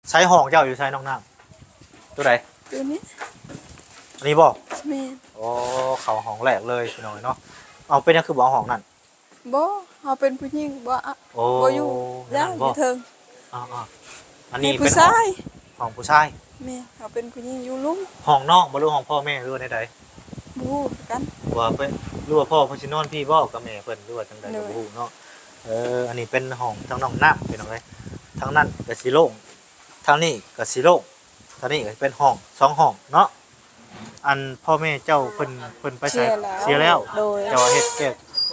ໃສຫ້ອງເຈົ້າຢູ່ໃສ ນ້ອງນ້ຳ? ຕົວໃດ? ຕົວນີ້. ອັນນີ້ບໍ່? ແມ່ນ. ໂອ້ ເຂົ້າຫ້ອງແລກເລີຍພີ່ນ້ອງເອີຍເນາະ. ເອົາ ເປັນຫຍັງຄືບໍ່ເອົາຫ້ອງນັ້ນ? ບໍ່ ເຮົາເປັນຜູ້ຍິງ ບໍ່ອະ ໂອ້ ບໍ່ຢູ່ ຢ້ານຢູ່ເທິງ. ອ່າໆ ອັນນີ້ເປັນຫ້ອງ ຜູ້ຊາຍ ຫ້ອງຜູ້ຊາຍ. ແມ່ນ ເຮົາເປັນຜູ້ຍິງຢູ່ລຸ່ມ. ຫ້ອງນ້ອງບໍ່ ຫຼືຫ້ອງພໍ່ແມ່ ຫຼືວ່າແນວໃດ? ບໍ່ຮູ້ຄືກັນ ວ່າເພິ່ນ ຫຼືວ່າພໍ່ເພິ່ນຊິນອນພີ້ບໍ່ ກັບແມ່ເພິ່ນ ຫຼືວ່າຈັ່ງໃດກໍບໍ່ຮູ້ເນາະ. ເອີ ອັນນີ້ເປັນຫ້ອງທາງນ້ອງນ້ຳ ພີ່ນ້ອງເອີຍ. ທາງນັ້ນກໍຊິໂລ່ງ ທາງນີ້ກໍຊິໂລ່ງ ທາງນີ້ກໍເປັນຫ້ອງ ສອງຫ້ອງເນາະ. ອັນພໍ່ແມ່ເຈົ້າເພິ່ນ ເພິ່ນໄປໃສ? ເສຍແລ້ວ. ເສຍແລ້ວ. ໂດຍ. ເຈົ້າເຮັດແກ້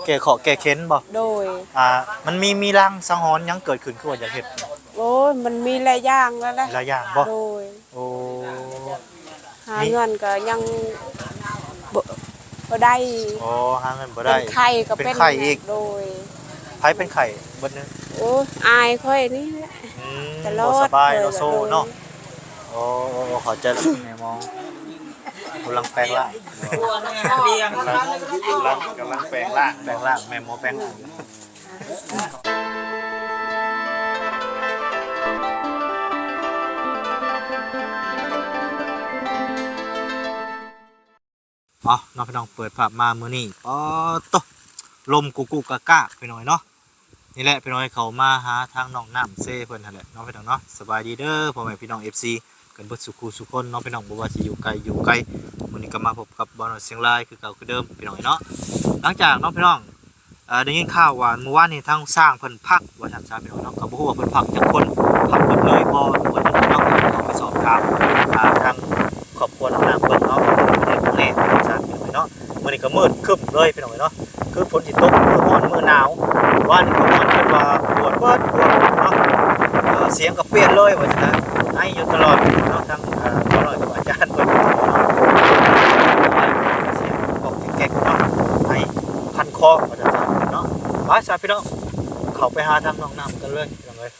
ແກ້ເຄາະແກ້ເຂັນບໍ່? ໂດຍ. ອ່າ ມັນມີ ມີລາງສັງຫອນຫຍັງເກີດຂຶ້ນ ຄືວ່າຢາກເຮັດ? ໂອ້ຍ ມັນມີຫຼາຍຢ່າງແລ້ວແຫຼະ. ຫຼາຍຢ່າງບໍ່? ໂດຍ. ໂອ້ ຫາເງິນກໍຍັງບໍ່ ບໍ່ໄດ້. ອໍ ຫາເງິນບໍ່ໄດ້. ເປັນໄຂ້ກໍເປັນ ເປັນໄຂ້ອີກ. ໂດຍ. ໃຜເປັນໄຂ້ເບິດນີ້? ໂອ້ ອ້າຍຂ້ອຍນີ້ແຫຼະ. ອືມ ຕະຫຼອດ. ບໍ່ສະບາຍ ໂດຍ ເນາະ ໂຊເນາະ. ໂອ້ ເຂົ້າໃຈແລ້ວ ແມ່ໝໍກຳລັງແປງຮ່າງ. ກຳລັງ ກຳລັງ ກຳລັງແປງຮ່າງ ແປງຮ່າງ ແມ່ໝໍແປງຮ່າງ. ເອົາເນາະ ພີ່ນ້ອງ ເປີດພາບມາມື້ນີ້ ປາດໂທ້ ລົມກຸກໆກາກໆ ພີ່ນ້ອງເອີຍເນາະ. ນີ້ແຫຼະ ພີ່ນ້ອງເອີຍ ເຂົ້າມາຫາທາງນ້ອງນ້ຳເຊເພິ່ນຫັ້ນແຫຼະເນາະ ພີ່ນ້ອງເນາະ. ສະບາຍດີເດີ ພໍ່ແມ່ພີ່ນ້ອງ ເອັຟຊີ ກັນເບິດສູ່ຄູ່ສູ່ຄົນເນາະ ພີ່ນ້ອງ ບໍ່ວ່າຊິຢູ່ໃກ້ຢູ່ໄກ. ມື້ນີ້ກໍມາພົບກັບບ່າວນ້ອຍຊຽງລາຍຄືເກົ່າຄືເດີມ ພີ່ນ້ອງເອີຍເນາະ. ຫຼັງຈາກເນາະ ພີ່ນ້ອງ ເອີ ໄດ້ຍິນຂ່າວວ່າມື້ວານນີ້ທາງຊ່າງເພິ່ນພັກວ່າຊັ້ນຊະ ພີ່ນ້ອງເນາະ. ກໍບໍ່ຮູ້ວ່າເພິ່ນພັກຈັກຄົນ ພັກເບິດເລີຍບໍ່ ເພິ່ນເນາະ. ເຮົາໄປສອບຖາມ ອ່າ ທາງຄອບຄົວນ້ອງນ້ຳເພິ່ນເນາະ ເພິ່ນແນ່ວ່າຊັ້ນ ພີ່ນ້ອງເນາະ. ມື້ນີ້ກໍມືດຄຶ້ມເລີຍ ພີ່ນ້ອງເນາະ ຄືຝົນຊິຕົກ ມື້ຮ້ອນ ມື້ໜາວ. ວານນີ້ກໍຮ້ອນຈົນວ່າປວດເບິດ ປວດເນາະ. ເອີ ສຽງກໍປ່ຽນເລີຍວ່າຊັ້ນນະ ໄອຢູ່ຕະຫຼອດເນາະ. ທາງ ເອີ ບ່າວນ້ອຍກັບອາຈານເພິ່ນເນາະ ສຽງກອກແກກເນາະ ໄອຄັນຄໍວ່າຊັ້ນເນາະ. ໄປຊະ ພີ່ນ້ອງ ເຂົ້າໄປຫາທາງນ້ອງນ້ຳກັນເລີຍ ພີ່ນ້ອງເອີຍ.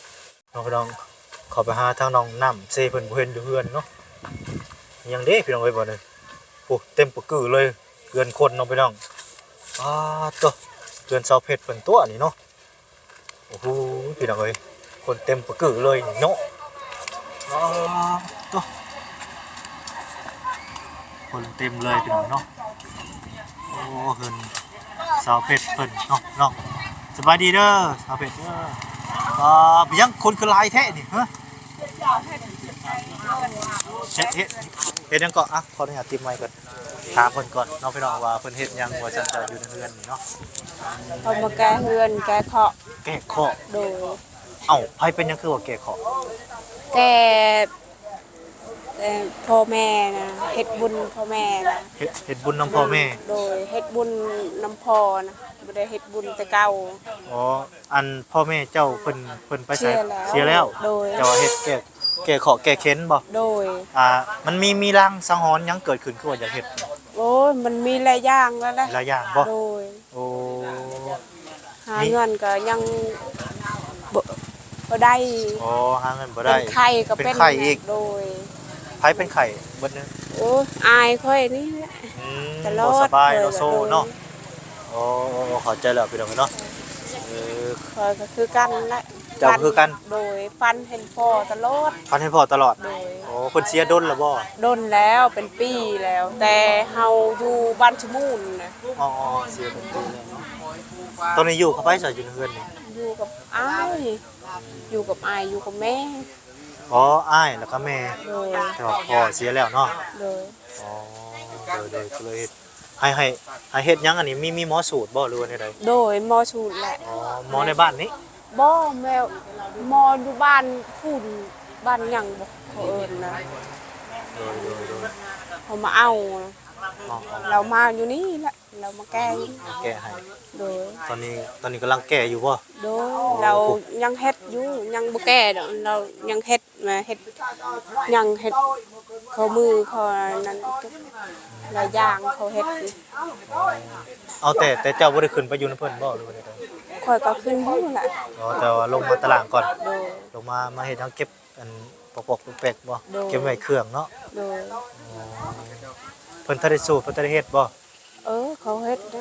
ເນາະ ພີ່ນ້ອງ ເຂົ້າໄປຫາທາງນ້ອງນ້ຳເຊເພິ່ນ ບໍ່ເຫັນຢູ່ເຮືອນເນາະ. ຍັງເດ້ ພີ່ນ້ອງເອີຍ ບໍ່ນີ້ ໂອ້ ເຕັມປະກືເລີຍ ເຮືອນຄົນເນາະ ພີ່ນ້ອງ. ປາດໂທ້ ເຮືອນສາວເພັດເພິ່ນຕົວະນີ້ເນາະ. ໂອ້ໂຫ ພີ່ນ້ອງເອີຍ ຄົນເຕັມປະກືເລີຍເນາະ. ປາດໂທ້ ຄົນເຕັມເລີຍ ພີ່ນ້ອງເນາະ. ໂອ້ ເຮືອນສາວເພັດເພິ່ນເນາະ ເນາະ. ສະບາຍດີເດີ ສາວເພັດເດີ. ອ່າ ເປັນຫຍັງຄົນຄືຫຼາຍແທ້ນີ້ ຮະ? ເຮັດ ເຮັດ ເຮັດຫຍັງເກາະ? ອ່ະ ຂໍອະນຸຍາດຕິດໄມກ່ອນ ຖາມເພິ່ນກ່ອນເນາະ ພີ່ນ້ອງ ວ່າເພິ່ນເຮັດຫຍັງວ່າຊັ້ນ ຢູ່ໃນເຮືອນນີ້ເນາະ. ເຮົາມາແກ້ເຮືອນ ແກ້ເຄາະ. ແກ້ເຄາະ. ໂດຍ. ເອົ້າ ໃຜເປັນຫຍັງຄືວ່າແກ້ເຄາະ? ແກ້ ແຕ່ພໍ່ແມ່ນະ ເຮັດບຸນພໍ່ແມ່ນະ. ເຮັດ ເຮັດບຸນນຳພໍ່ແມ່. ໂດຍ ເຮັດບຸນນຳພໍ່ນະ ບໍ່ໄດ້ເຮັດບຸນແຕ່ເກົ່າ. ອໍ ອັນພໍ່ແມ່ເຈົ້າເພິ່ນ ເພິ່ນໄປໃສ? ເສຍແລ້ວ. ເສຍແລ້ວ. ໂດຍ. ເຈົ້າເຮັດແກ້ ແກ້ເຄາະແກ້ເຂັນບໍ່? ໂດຍ. ອ່າ ມັນມີ ມີລາງສັງຫອນຫຍັງເກີດຂຶ້ນ ຄືວ່າຢາກເຮັດ? ໂອ້ຍ ມັນມີຫຼາຍຢ່າງແລ້ວແຫຼະ. ຫຼາຍຢ່າງບໍ່? ໂດຍ. ໂອ້ ຫາເງິນກໍຍັງບໍ່ ບໍ່ໄດ້. ອໍ ຫາເງິນບໍ່ໄດ້. ເປັນໄຂ້ກໍເປັນ ເປັນໄຂ້ອີກ. ໂດຍ. ໃຜເປັນໄຂ້ເບິດນີ້? ໂອ້ ອ້າຍຂ້ອຍນີ້ແຫຼະ. ອືມ ຕະຫຼອດ. ບໍ່ສະບາຍເນາະ ໂຊເນາະ. ໂດຍ. ອໍ ເຂົ້າໃຈແລ້ວ ພີ່ນ້ອງເນາະ. ເອີ ຂ້ອຍກໍຄືກັນແຫຼະ. ເຈົ້າກໍຄືກັນ. ໂດຍ. ຝັນເຫັນພໍ່ຕະຫຼອດ. ຝັນເຫັນພໍ່ຕະຫຼອດ. ໂດຍ. ໂອ້ ເພິ່ນເສຍດົນແລ້ວບໍ່? ດົນແລ້ວ ເປັນປີແລ້ວ ແຕ່ເຮົາຢູ່ບ້ານຊະມູນນະ. ອໍ ເສຍເປັນປີແລ້ວເນາະ. ຕອນນີ້ຢູ່ກັບໃຜຊະ ຢູ່ໃນເຮືອນນີ້? ຢູ່ກັບອ້າຍ ຢູ່ກັບອ້າຍ ຢູ່ກັບແມ່. ອໍ ອ້າຍແລ້ວກໍແມ່. ໂດຍ. ແຕ່ວ່າພໍ່ເສຍແລ້ວເນາະ. ໂດຍ. ອໍ ໂດຍ ໂດຍ ກໍເລີຍເຮັດ ໃຫ້ ໃຫ້ ໃຫ້ເຮັດຫຍັງອັນນີ້? ມີ ມີໝໍສູດບໍ່ ຫຼືວ່າແນວໃດ? ໂດຍ ໝໍສູດແຫຼະ. ອໍ ໝໍໃນບ້ານນີ້? ບໍ່ ແມ່ ໝໍຢູ່ບ້ານພຸ້ນ ບ້ານຫຍັງບໍ່ ເຂົາເອີ້ນນະ. ໂດຍ ໂດຍ ໂດຍ. ເຂົາມາເອົານະ. ອໍ ອໍ ລາວມາຢູ່ນີ້ແຫຼະ ລາວມາແກ້ຢູ່ ແກ້ໃຫ້. ໂດຍ. ຕອນນີ້ ຕອນນີ້ກຳລັງແກ້ຢູ່ບໍ່? ໂດຍ. ໂອ້ ລາວຍັງເຮັດຢູ່ ຍັງບໍ່ແກ້ດອກ ລາວຍັງເຮັດ ມາເຮັດ ຍັງເຮັດຂໍ້ມື ຂໍ້ນັ້ນ ຫຼາຍຢ່າງເຂົາເຮັດ. ເອົາ ແຕ່ ແຕ່ເຈົ້າບໍ່ໄດ້ຂຶ້ນໄປຢູ່ນຳເພິ່ນບໍ່ ຫຼືວ່າໃດ? ຂ້ອຍກໍຂຶ້ນຢູ່ແຫຼະ. ອໍ ແຕ່ວ່າລົງມາຕາລ່າງກ່ອນ. ໂດຍ. ລົງມາ ມາເຮັດຫຍັງ ເກັບອັນປອກໆແປກໆບໍ່? ໂດຍ. ເກັບໄວ້ເຄື່ອງເນາະ. ໂດຍ. ອໍ ເພິ່ນທັນໄດ້ໂຊດ ເພິ່ນທັນໄດ້ເຮັດບໍ່? ເອີ ເຂົາເຮັດເດ້.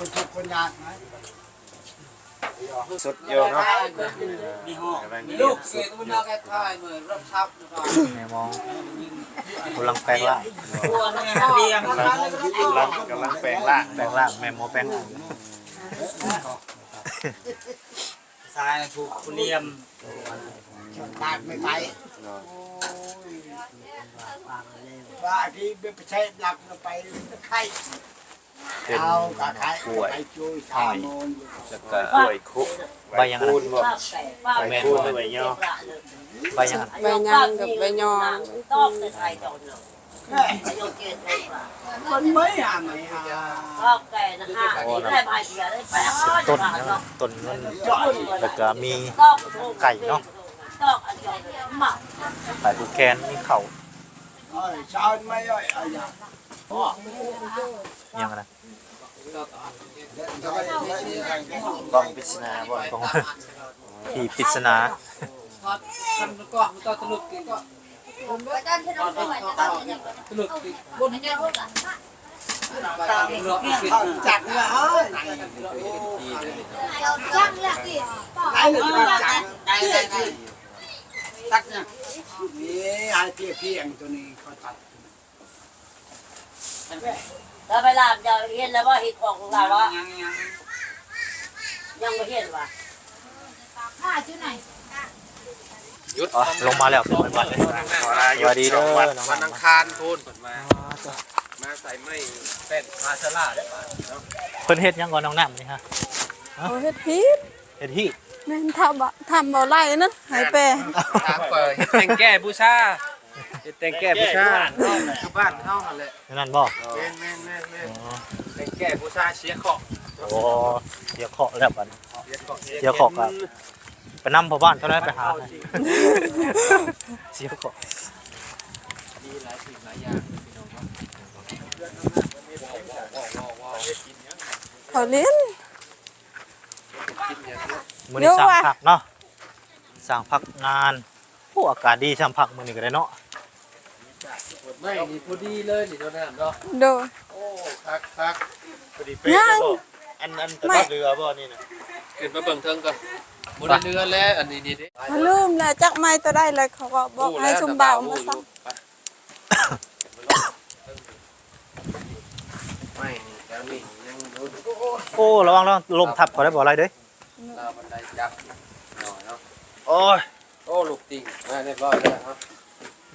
ຄົນທຸກຄົນຍາກນະ ສົດຢູ່ເນາະ ມີຫ້ອງ ກຳລັງ ມີລູກເສຍ ກຳລັງ ແມ່ມອງ ກຳລັງແປງຮ່າງ ກຳລັງ ກຳລັງ ກຳລັງແປງຮ່າງ ແປງຮ່າງ ແມ່ໝໍແປງຮ່າງ ຊາຍຜູ້ ຜູ້ລຽມ ປາກໄມ່ໄປ ໂດຍ ວ່າທີ່ໄປແຊະຫຼັກໄປໄຂ່ ເປັນກ້ວຍ ອ້ອຍ ແລ້ວກໍກ້ວຍຄຸ ໃບຫຍັງ ໃບຄູນບໍ່ ໃບຄູນ ຫຼືໃບຍໍ ໃບຫຍັງ ໃບຫຍັງກັບໃບຍໍ ມັນໄມ້ຫາໄມ້ຫາ ໂອ້ ຕົ້ນຫຍັງ ຕົ້ນເງິນ ແລ້ວກໍມີໄກ່ເນາະ ໄປຜູກແຂນ ມີເຂົ້າ ເອີ ຊາວໄມ້ອ້ອຍ ອາຍາ ຫຍັງນະ ກ້ອງປິດສະໜາບໍ່ ກ້ອງ ຜີປິດສະໜາ ຕະລຸດຕິ ບົນ ຈັກລະເອີຍ ຈັກລະຕິ ໄດ້ເລີຍຈັກ ຕັດນະ ນີ້ໃຫ້ພຽງໆ ໂຕນີ້ຂ້ອຍຕັດ. ແລ້ວໄປລາມເຈົ້າເຫັນແລ້ວບໍ່? ເຮັດຂອງຂອງລາວເນາະ ຍັງ ຍັງ ຍັງບໍ່ເຫັນວ່າ ຢຸດ ອໍ ລົງມາແລ້ວເປັນວັນໆ ເລີຍ. ສະບາຍດີເດີ ວັນອັງຄານພຸ້ນເພິ່ນມາ ມາໃສ່ໄມ້ແປ້ນພາສາລາໄດ້ບາດເນາະ. ເພິ່ນເຮັດຫຍັງກ່ອນນ້ອງນ້ຳນີ້ຮະ? ເຮົາເຮັດຮີດ ເຮັດຮີດ ແມ່ນ ຖ້າບໍ່ ຖ້າບໍ່ໄລ່ນະ ໃຫ້ແປ ຖາມກ່ອນ ແຕ່ງແກ້ບູຊາ ເຮັດແຕ່ງແກ້ບູຊາ ຄືບ້ານເຮົາຫັ້ນແຫຼະ ແນວນັ້ນບໍ່? ແມ່ນໆໆໆ ອໍ ແຕ່ງແກ້ບູຊາເສຍເຄາະ. ໂອ້ ເສຍເຄາະແລ້ວບັດນີ້ ເສຍເຄາະ ເສຍເຄາະກໍໄປນຳພໍ່ບ້ານເທົ່າໃດໄປຫາ ເສຍເຄາະ ມີຫຼາຍສິ່ງຫຼາຍຢ່າງ ເຂົາຫຼິ້ນ ມື້ນີ້ສ້າງຜັກເນາະ ສ້າງຜັກງານ. ໂອ້ ອາກາດດີຊ່ຳຜັກມື້ນີ້ກໍໄດ້ເນາະ ໄມ້ນີ້ພໍດີເລີຍນີ້ເນາະ ນ້ຳເນາະ. ໂດຍ ໂອ້ ຄັກໆ ພໍດີເປະເລີຍບໍ່? ອັນ ອັນຕະຫຼອດເຫຼືອບໍ່ນີ້ນະ? ຂຶ້ນມາເບິ່ງເທິງກ່ອນ ບໍ່ໄດ້ເຫຼືອແລ້ວ ອັນນີ້ນີ້ເດ້ ເຂົາລືມແລ້ວ ຈັກໄມ້ຕົວໃດແລ້ວ ເຂົາກໍບອກໃຫ້ຊຸມບ່າວມາສັ່ງ. ໄມ້ນີ້ແຖວນີ້ຍັງ ໂອ້ ລະວັງ ລະວັງ ລົມທັບເຂົາໄດ້ບໍ່ໄດ້ເດ້ ລາວບັນໄດຈັບເນາະ. ໂອ້ຍ ໂອ້ ລູກຕິ່ງມາຮຽບຮ້ອຍແລ້ວເນາະ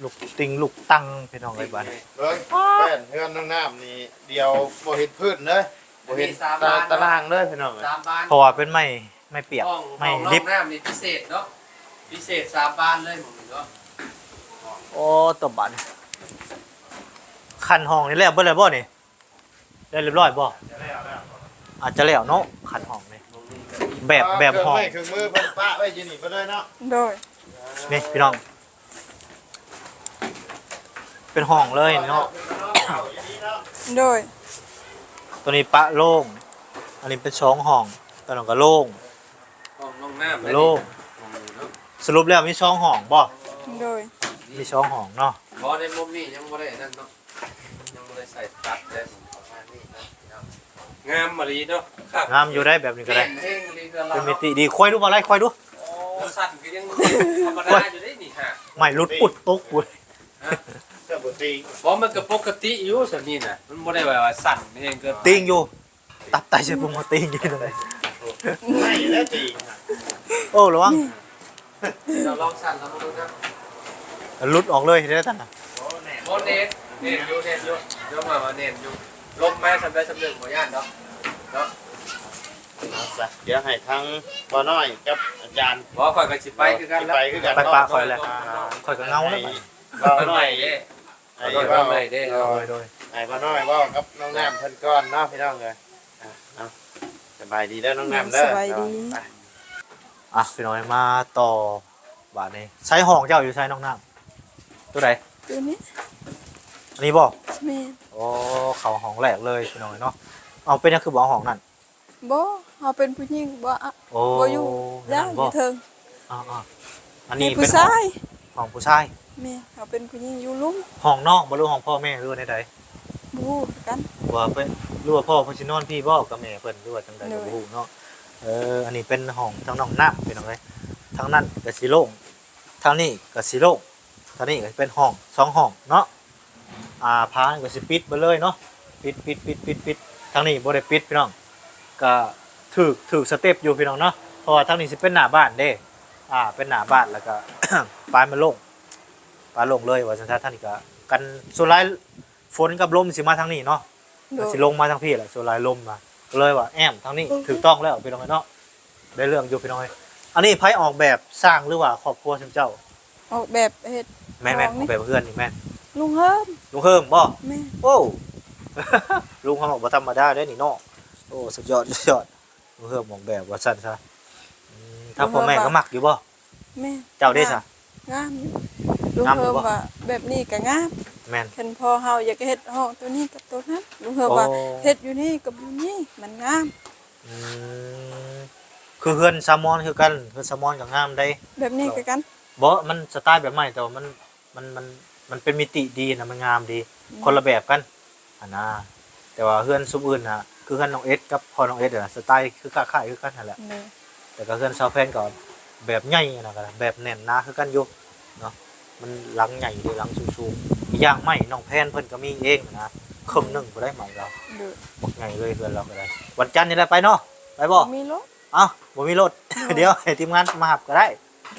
ລູກຕິ່ງລູກຕັງ ພີ່ນ້ອງເອີຍ ບາດນີ້ ເບິ່ງແປ້ນເຮືອນນ້ອງນ້ຳນີ້ ດຽວບໍ່ເຫັນພື້ນເດີ ບໍ່ເຫັນຕາ ຕາລາງເດີ ພີ່ນ້ອງເອີຍ ເພາະວ່າເປັນໄມ້ ໄມ້ປຽກ ຫ້ອງ ໄມ້ດິບ ຫ້ອງນ້ອງນ້ຳນີ້ພິເສດເນາະ ພິເສດສາມບານເລີຍໝ່ອງນີ້ເນາະ. ໂອ້ ຕົວບາດນີ້ ຂັ້ນຫ້ອງນີ້ແລ້ວເບິດແລ້ວບໍ່ນີ້? ແລ້ວຮຽບຮ້ອຍບໍ່? ອາດຈະແລ້ວເນາະ ຂັ້ນຫ້ອງນີ້ ແບບ ແບບຫ້ອງ ເຄື່ອງໄມ້ເຄື່ອງມືເພິ່ນປະໄວ້ຢູ່ນີ້ເບິດເລີຍເນາະ. ໂດຍ ນີ້ພີ່ນ້ອງ ເປັນຫ້ອງເລີຍເນາະ. ໂດຍ ໂຕນີ້ປະໂລ່ງ ອັນນີ້ເປັນສອງຫ້ອງ ໂຕນັ້ນກໍໂລ່ງ ຫ້ອງນ້ອງນ້ຳ ໂລ່ງ ຫ້ອງນີ້ເນາະ. ສະຫຼຸບແລ້ວມີສອງຫ້ອງບໍ່? ໂດຍ ມີສອງຫ້ອງເນາະ. ບໍ່ ໃນມຸມນີ້ຍັງບໍ່ໄດ້ອັນນັ້ນເນາະ ຍັງບໍ່ໄດ້ໃສ່ຕັດເດ້ ປະມານນີ້ເນາະ ງາມອີ່ຫຼີເນາະ. ງາມຢູ່ໄດ໋ ແບບນີ້ກໍໄດ້ ເປັນມິຕິດີ. ຄວາຍດູບໍ່ໄລ ຄວາຍດູ. ໂອ້ ສັ່ນຄືຍັງທຳມະດາຢູ່ເດ້ນີ້ຫາ ໄມ້ຫຼຸດປຸດຕົກພຸ້ນ. ບໍ່ ມັນກໍປົກກະຕິຢູ່ສ່ຳນີ້ນະ ມັນບໍ່ໄດ້ວ່າສັ່ນແຮງເກີນໄປ ຕິງຢູ່ ຕັບໄຕໃສ່ພຸງມາຕິງຢູ່. ໄມ້ແລ້ວຕິງ ໂອ້ ລະວັງ ເຈົ້າລອງສັ່ນລະເບິ່ງດູນະ ຫຼຸດອອກເລີຍເດ້ຊັ້ນນະ. ບໍ່ແໜ້ນ ແໜ້ນຢູ່ ແໜ້ນຢູ່ ເດີມາວ່າແໜ້ນຢູ່ ລົມມາສ່ຳໃດສ່ຳໜຶ່ງບໍ່ຢ້ານດອກເນາະ. ເອົາຊະ ດຽວໃຫ້ທາງບ່າວນ້ອຍກັບອາຈານ ບໍ່ ຂ້ອຍກໍຊິໄປຄືກັນ ໄປຄືກັນ ໄປປະຂ້ອຍແຫຼະ ຂ້ອຍກໍເຫງົາແລ້ວ. ບ່າວນ້ອຍເດ້ ໃຫ້ເວົ້າ ໂດຍ ໂດຍ ໃຫ້ບ່າວນ້ອຍເວົ້າກັບນ້ອງນ້ຳເພິ່ນກ່ອນເນາະ ພີ່ນ້ອງເອີຍ. ອ່ະ ເອົາ ສະບາຍດີເດີນ້ອງນ້ຳເດີ ສະບາຍດີ. ອ່ະ ພີ່ນ້ອງ ມາຕໍ່ບາດນີ້ ໃຊ້ຫ້ອງເຈົ້າຢູ່ໃສນ້ອງນ້ຳ? ໂຕໃດ? ໂຕນີ້ ອັນນີ້ບໍ່? ແມ່ນ. ໂອ້ ເຂົ້າຫ້ອງແລກເລີຍ ພີ່ນ້ອງເອີຍເນາະ. ເອົາ ເປັນຫຍັງຄືບໍ່ເອົາຫ້ອງນັ້ນ? ບໍ່ ເຮົາເປັນຜູ້ຍິງ ບໍ່ ໂອ້ ບໍ່ຢູ່ ຢ້ານຢູ່ເທິງ. ອ່າໆ ອັນນີ້ເປັນຫ້ອງ ຫ້ອງຜູ້ຊາຍ. ແມ່ນ ເຮົາເປັນຜູ້ຍິງຢູ່ລຸ່ມ. ຫ້ອງນ້ອງບໍ່ ຫຼືຫ້ອງພໍ່ແມ່ ຫຼືວ່າແນວໃດ? ບໍ່ຮູ້ຄືກັນ ວ່າເພິ່ນ ຫຼືວ່າພໍ່ເພິ່ນຊິນອນພີ້ບໍ່ ກັບແມ່ເພິ່ນ ຫຼືວ່າຈັ່ງໃດ ໂດຍ ກໍບໍ່ຮູ້ເນາະ. ເອີ ອັນນີ້ເປັນຫ້ອງທາງນ້ອງນ້ຳ ພີ່ນ້ອງເອີຍ. ທາງນັ້ນກໍຊິໂລ່ງ ທາງນີ້ກໍຊິໂລ່ງ ທາງນີ້ກໍຊິເປັນຫ້ອງ ສອງຫ້ອງເນາະ. ອ່າ ຝານີ້ກໍຊິປິດເບິດເລີຍເນາະ ປິດ ປິດ ປິດ ປິດ ປິດ. ທາງນີ້ບໍ່ໄດ້ປິດ ພີ່ນ້ອງ ກໍຖືກ ຖືກສະເຕັບຢູ່ ພີ່ນ້ອງເນາະ ເພາະວ່າທາງນີ້ຊິເປັນໜ້າບ້ານເດ້. ອ່າ ເປັນໜ້າບ້ານ ແລ້ວກໍ ປາຍມັນໂລ່ງ ປາຍໂລ່ງເລີຍວ່າຊັ້ນຊະ. ທາງນີ້ກໍກັນ ສ່ວນຫຼາຍຝົນກັບລົມຊິມາທາງນີ້ເນາະ ໂດຍ ມັນຊິລົງມາທາງພີ້ແຫຼະ ສ່ວນຫຼາຍລົມນະ ກໍເລີຍວ່າແອ້ມທາງນີ້ ອືມ ຖືກຕ້ອງແລ້ວ ພີ່ນ້ອງເອີຍເນາະ. ໄດ້ເລື່ອງຢູ່ ພີ່ນ້ອງເອີຍ. ອັນນີ້ໃຜອອກແບບ ຊ່າງ ຫຼືວ່າຄອບຄົວຊຸມເຈົ້າ? ອອກແບບເຮັດ ແມ່ນໆ ອອກແບບເຮືອນນີ້ແມ່ນ ລຸງເຮີມ. ລຸງເຮີມບໍ່? ແມ່ນ. ໂອ້ ລຸງເຮີມບໍ່ທຳມະດາເດ້ນີ້ເນາະ. ໂອ້ ສຸດຍອດ ສຸດຍອດ ລຸງເຮີມອອກແບບວ່າຊັ້ນຊະ. ອືມ ທາງພໍ່ແມ່ກໍມັກຢູ່ບໍ່? ແມ່ນ. ເຈົ້າເດ້ຊະ? ງາມຢູ່ ລຸງເຮີມວ່າແບບນີ້ກໍງາມ. ແມ່ນ. ຄັນພໍ່ເຮົາຢາກເຮັດຫ້ອງໂຕນີ້ກັບໂຕນັ້ນ ລຸງເຮີມວ່າ ໂອ້ ເຮັດຢູ່ນີ້ກັບຢູ່ນີ້ມັນງາມ. ອືມ ຄືເຮືອນສາວມອນຄືກັນ ເຮືອນສາວມອນກໍງາມໃດ໋ ແບບນີ້ຄືກັນ. ບໍ່ ມັນສະໄຕແບບໃໝ່ ແຕ່ວ່າມັນ ມັນ ມັນ ມັນເປັນມິຕິດີນະ ມັນງາມດີ. ອືມ ຄົນລະແບບກັນຫັ້ນນະ. ແຕ່ວ່າເຮືອນຊຸມອື່ນນະ ຄືເຮືອນນ້ອງເອັດກັບພໍ່ນ້ອງເອັດນະ ສະໄຕຄືຄ້າຍໆຄືກັນຫັ້ນແຫຼະ. ໂດຍ ແຕ່ກໍເຮືອນສາວແພນກໍແບບໃຫຍ່ນະ ກໍແບບແໜ້ນໜາຄືກັນຢູ່ເນາະ. ມັນຫຼັງໃຫຍ່ເດ້ ຫຼັງສູງໆ. ອີກຢ່າງໄມ້ນ້ອງແພນເພິ່ນກໍມີເອງນະ ເຄິ່ງໜຶ່ງພຸ້ນໃດ໋ໄມ້ລາວ. ໂດຍ ບັກໃຫຍ່ເລີຍເຮືອນລາວກໍໄດ້. ວັນຈັນນີ້ແຫຼະໄປເນາະ ໄປບໍ່? ບໍ່ມີລົດ. ເອົ້າ ບໍ່ມີລົດ. ໂດຍ ດຽວໃຫ້ທີມງານມາຮັບກໍໄດ້.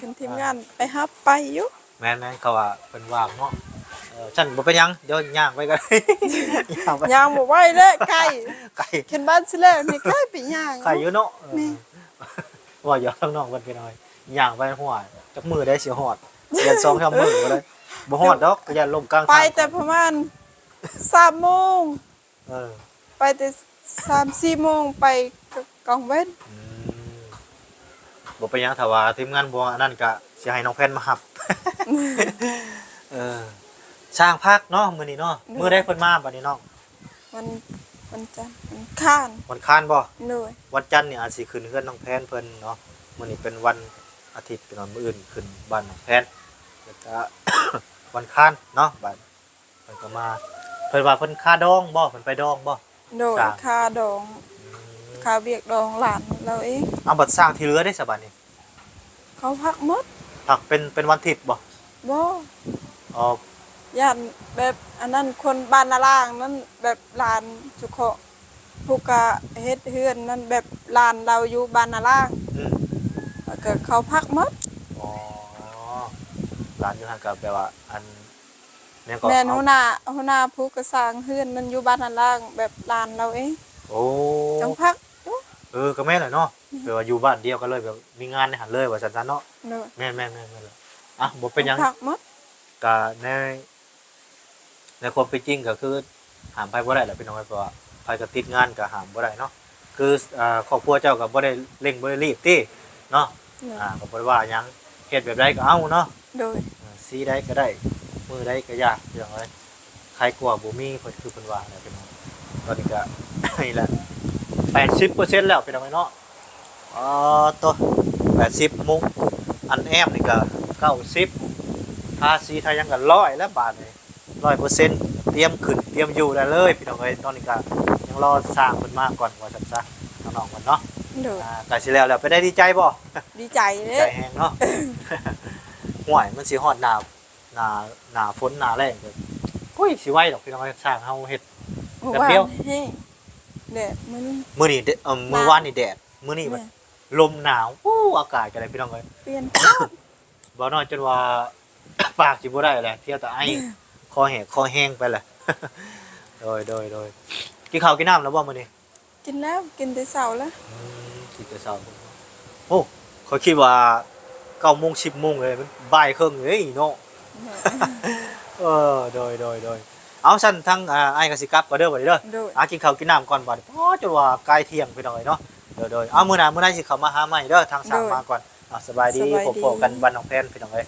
ຄັນທີມງານໄປຮັບໄປຢູ່. ແມ່ນໆ ເຂົາວ່າເພິ່ນວ່າງເນາະ. ເອີ ຊັ້ນບໍ່ເປັນຫຍັງ ດຽວຍ່າງໄປກໍໄດ້. ຍ່າງໄປ ຍ່າງບໍ່ໄຫວແຫຼະ ໄກ ໄກ ຄັນບ້ານຊິແລ້ວນີ້ ໄກໄປຍ່າງ ໄກຢູ່ເນາະ. ເອີ ແມ່ນ ເວົ້າຫຍອກທາງນ້ອງເພິ່ນໄປໜ້ອຍ ຍ່າງໄປ ໂອ້ຍ ຈັກມື້ໃດຊິຮອດ ຢ້ານສອງສາມມື້ກໍໄດ້. ບໍ່ຮອດດອກ ຢ້ານລົ້ມກາງທາງ ໄປແຕ່ປະມານສາມໂມງ. ເອີ ໄປແຕ່ສາມສີ່ໂມງ ໄປກະ ກາງເວັນ. ອືມ ບໍ່ເປັນຫຍັງ ຖ້າວ່າທີມງານບໍ່ອັນນັ້ນກະຊິໃຫ້ນ້ອງແພນມາຮັບ. ເອີ ຊ່າງພັກເນາະມື້ນີ້ເນາະ. ໂດຍ ມື້ໃດເພິ່ນມາບັດນີ້ນ້ອງ? ວັນ ວັນຈັນ ວັນຄານ ວັນຄານບໍ່? ໂດຍ ວັນຈັນນີ້ອາດຊິຂຶ້ນເຮືອນນ້ອງແພນເພິ່ນເນາະ. ມື້ນີ້ເປັນວັນອາທິດພີ່ນ້ອງ ມື້ອື່ນຂຶ້ນບ້ານນ້ອງແພນ ແລ້ວກະ ວັນຄານເນາະ ບາດ ເພິ່ນກໍມາ ເພິ່ນວ່າເພິ່ນຄາດອງບໍ່? ເພິ່ນໄປດອງບໍ່? ໂດຍ ຊ່າງ ຄາດອງ. ອືມ ຄາວຽກດອງຫຼານລາວເອງ. ເອົາ ບັດຊ່າງທີ່ເຫຼືອເດ້ສະບາດນີ້? ເຂົາພັກໝົດ. ພັກເປັນ ເປັນວັນທິດບໍ່? ບໍ່. ອໍ ຢ້ານແບບອັນນັ້ນ ຄົນບ້ານນາລ່າງນັ້ນ ແບບຫຼານຈຸເຄາະ ຜູ້ກະເຮັດເຮືອນນັ້ນ ແບບຫຼານລາວຢູ່ບ້ານນາລ່າງ. ອືມ ແລ້ວກະເຂົາພັກໝົດ. ອໍ ຫຼານຢູ່ຫັ້ນກະແບບວ່າອັນ ແມ່ນກໍ ແມ່ນ ເອົາ ຫົວໜ້າ ຫົວໜ້າຜູ້ກະສ້າງເຮືອນນັ້ນຢູ່ບ້ານນາລ່າງ ແບບຫຼານລາວເອງ. ໂອ້ ຈັ່ງພັກຢູ່. ເອີ ກໍແມ່ນແຫຼະເນາະ. ອືມ ແບບວ່າຢູ່ບ້ານດຽວກັນເລີຍ ແບບມີງານໃນຫັ້ນເລີຍວ່າຊັ້ນຊະເນາະ. ໂດຍ ແມ່ນໆໆໆ ອ່ະ ບໍ່ເປັນຫຍັງ ພັກໝົດ. ກະໃນ ໃນຄວາມເປັນຈິງກໍຄືຫ້າມໃຜບໍ່ໄດ້ແຫຼະພີ່ນ້ອງເອີຍ ເພາະວ່າໃຜກໍຕິດງານກໍຫ້າມບໍ່ໄດ້ເນາະ. ຄື ເອີ ຄອບຄົວເຈົ້າກໍບໍ່ໄດ້ເລັ່ງບໍ່ໄດ້ລີບຕິເນາະ. ໂດຍ ອ່າ ກໍບໍ່ໄດ້ວ່າຫຍັງ ເຮັດແບບໃດກໍເອົາເນາະ. ໂດຍ ອ່າ ສີໃດກໍໄດ້ ມື້ໃດກໍຢ່າ ພີ່ນ້ອງເອີຍ ໃຄກວ່າບໍ່ມີ ເພິ່ນ ຄືເພິ່ນວ່າແຫຼະພີ່ນ້ອງ. ຕອນນີ້ກໍ ນີ້ແຫຼະ ແປດສິບເປີເຊັນແລ້ວພີ່ນ້ອງເອີຍເນາະ. ອໍ ໂຕ ແປດສິບ ມຸງ ອັນແອ້ມນີ້ກໍເກົ້າສິບ ທາສີທາຫຍັງກໍຮ້ອຍແລ້ວບາດນີ້ ຮ້ອຍເປີເຊັນ ຕຽມຂຶ້ນຕຽມຢູ່ໄດ້ເລີຍພີ່ນ້ອງເອີຍ. ຕອນນີ້ກໍຍັງລໍຊ່າງເພິ່ນມາກ່ອນວ່າຊັ້ນຊະ ນ້ອງໆເພິ່ນເນາະ. ໂດຍ ອ່າ ໃກ້ຊິແລ້ວແລ້ວ ເປັນໄດ ດີໃຈບໍ່? ດີໃຈເດ້ ດີໃຈແຮງເນາະ. ຫ້ວຍ ມັນຊິຮອດໜ້າ ໜ້າ ໜ້າຝົນໜ້າແລ້ງກໍ ໂອ້ຍ ຊິໄວດອກພີ່ນ້ອງເອີຍ ຊ່າງເຮົາເຮັດ ໂອ້ ແປັບດຽວ ວານແຮງ ແດດມື້ນີ້ ມື້ນີ້ແດດ ເອີ ມື້ວານນີ້ແດດ ມື້ນີ້ ແມ່ນ ມັນລົມໜາວ. ໂອ້ ອາກາດກໍໄດ້ພີ່ນ້ອງເອີຍ ປ່ຽນ ບ່າວນ້ອຍຈົນວ່າປາກຊິບໍ່ໄດ້ແຫຼະ ທ່ຽວແຕ່ໄອ ຄໍແຫກຄໍແຮງໄປແຫຼະ. ໂດຍ ໂດຍ ໂດຍ ກິນເຂົ້າກິນນ້ຳແລ້ວບໍ່ມື້ນີ້? ກິນແລ້ວ ກິນແຕ່ເຊົ້າແລ້ວ. ອືມ ກິນແຕ່ເຊົ້າ. ໂອ້ ຂ້ອຍຄິດວ່າເກົ້າໂມງ ສິບໂມງເລີຍ ມັນບ່າຍເຄິ່ງເດ້ເນາະ. ແມ່ນ ເອີ ໂດຍ ໂດຍ ໂດຍ. ເອົາ ຊັ້ນທາງ ອ່າ ອ້າຍກໍຊິກັບກ່ອນເດີບັດນີ້ເດີ. ໂດຍ ອ່າ ກິນເຂົ້າກິນນ້ຳກ່ອນບັດນີ້ ພໍຈົນວ່າໃກ້ທ່ຽງພີ່ນ້ອງເອີຍເນາະ. ໂດຍ ໂດຍ ເອົາ ມື້ໜ້າ ມື້ໃດຊິເຂົ້າມາຫາໃໝ່ເດີ ທາງຊ່າງມາກ່ອນ. ອ່າ ສະບາຍດີ ສະບາຍດີ ພົບພໍ້ກັນບ້ານນ້ອງແພນພີ່ນ້ອງເອີຍ.